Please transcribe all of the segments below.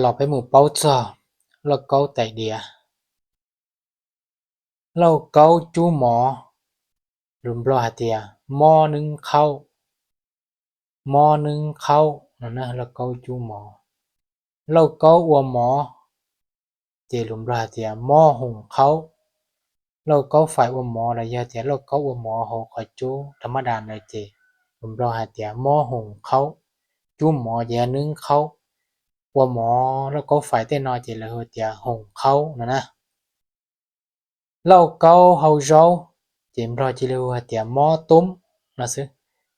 Los peb mus paub txog lauj kaub tais diav. Lauj kaub cub mov, lus Nplog hais tias mob nưm khaub, mob nưm khaub no lauj kaub cub mov. Lauj kaub ua mov, ces lus Nplog hais tias mob hoos khaub. Lauj kaub fais ua mov los yog tias lauj kaub ua mov hauv qhov cub tha mab das ntawd ces lus Nplog hais tias mob hoos khaub. Cub mov ces yog nưm khaub, ua mov lauj kaub fais tej no ces lawv hu tias hoos khaub no na. Lauj kaub hau zaub, ces Nplog cia li hu hais tias mob tub no xwb,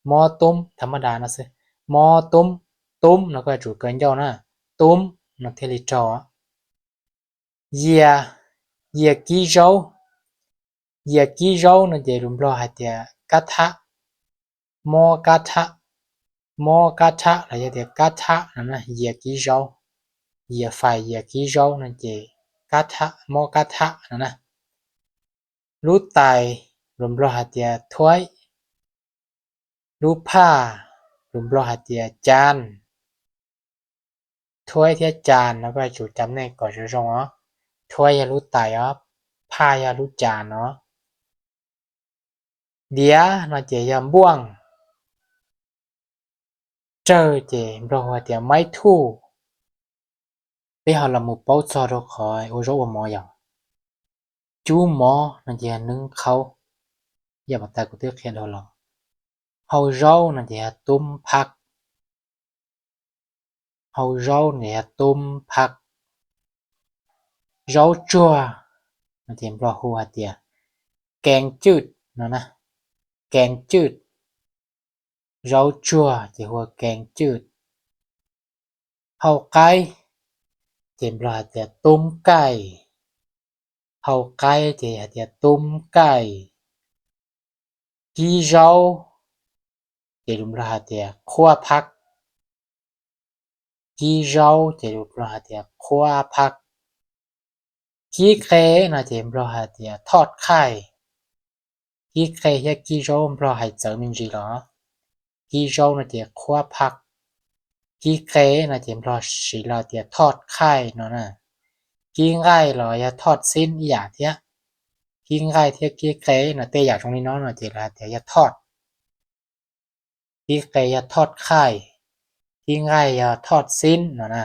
mob tub tha mab das no xwb, mob tub, tub no koj yuav tsum khaws ncauj na, tub no thiaj li raug. Yias, yias kib zaub, yias kib zaub no ces lus Nplog hais tias kab thab, mob kab thab, mob kab thab los yog tias kab thab no, yias kib zaub, yias fais yias kib zaub no ces mob kab thab no na. Lub tais, lus Nplog hais tias thuaib, lub phaj, lus Nplog hais tias cas. Thuaib thiab cas no koj yuav tsum cam nej kom zoo zoo os. Thuaib yog lub tais os, phaj yog lub cas no. Diav no ces yog npuaj. Rawg ces Nplog hu hais tias maib thuj. Peb ho los mus paub txog rau qhov ua zaub ua mov yog, cub mov no ces yog nưm khaub, yog mas tas kuv twb qhia dhau los. Hau zaub no ces yog tub phab, hau zaub no ces yog tub phab. Zaub tsuag no ces Nplog hu hais tias kees cwj no na, kees cwj. Zaub tsuag ces hu ua kees cwj. Hau qaib ces Nplog hais tias tub kaij, hau qaib ces hais tias tub kaij. Kib zaub ces lus Nplog hais tias qhuab phab, kib zaub ces lus Nplog hais tias qhuab phab. Kib qe no ces Nplog hais tias thoj khaij. Kib qe thiab kib zaub Nplog hais txawv me ntsis los, kib zaub no ces qhuab phab, kib qe no ces Nplog siv los tias thoj khaij no na. Kib nqaij los yog thoj xib ib yam thiab. Kib nqaij thiab kib qe no tej yam zoo li no no ces lawv hais tias yog thoj. Kib qe yog thoj khaij, kib nqaij yog thoj xib no na.